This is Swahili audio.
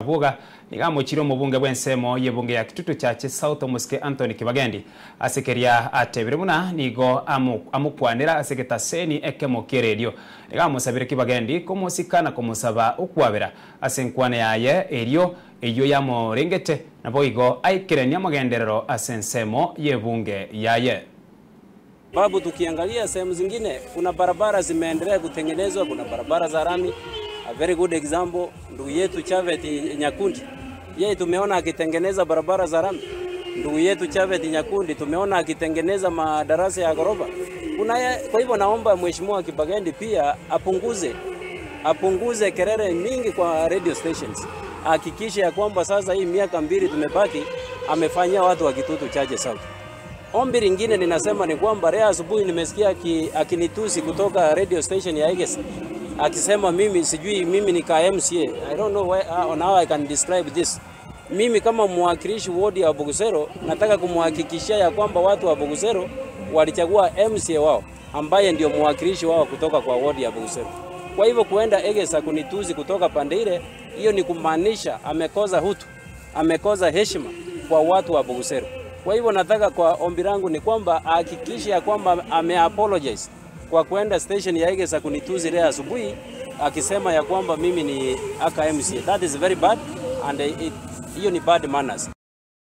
Buga nigamuchiro mubunge bwensemo yebunge ya Kitutu Chache South Mosque Anthony Kibagendi asekeria atebire muna nigo amukwanira aseketaseni ekemo kiredio nigamusabire Kibagendi kumusikana kumusaba ukwabera asenkwane yaye erio eyo yamorengete naboigo aikirenia magenderero asensemo yebunge yaye. Babu, tukiangalia sehemu zingine kuna barabara zimeendelea kutengenezwa, kuna barabara za rami. A very good example, ndugu yetu Chavet Nyakundi, yeye tumeona akitengeneza barabara za rami. Ndugu yetu Chavet Nyakundi tumeona akitengeneza madarasa ya ghorofa. Kwa hivyo naomba Mheshimiwa Kibagendi pia apunguze kelele mingi kwa radio stations. Hakikishe ya kwamba sasa hii miaka 2 tumebaki amefanyia watu wa Kitutu Chache South. Ombi lingine ninasema ni kwamba leo asubuhi nimesikia akinitusi kutoka radio station ya Egesa akisema mimi sijui mimi ni ka MCA. I don't know why, on how I can describe this. Mimi kama mwakilishi ward ya Bugusero nataka kumhakikishia ya kwamba watu wa Bugusero walichagua MCA wao ambaye ndio mwakilishi wao kutoka kwa ward ya Bugusero. Kwa hivyo kuenda Egesa kunituzi kutoka pande ile, hiyo ni kumaanisha amekosa hutu, amekosa heshima kwa watu wa Bugusero. Kwa hivyo nataka kwa ombi langu ni kwamba ahakikishe ya kwamba ame apologize kwa kuenda station ya Egesa kunituzi leo asubuhi akisema ya kwamba mimi ni aka MCA. That is very bad and hiyo ni bad manners.